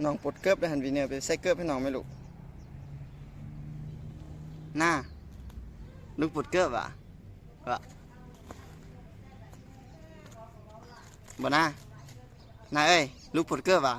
ນ້ອງປົດເກີບໄດ້ຫັ້ນ ວິນເນີ ໄປໃສ່ເກີບໃຫ້ນ້ອງແມ່ລູກ. ນ້າ ລູກປົດເກີບຫວາ? ຫວາ? ບໍ່ ນ້າ? ນ້າເອີຍ ລູກປົດເກີບຫວາ?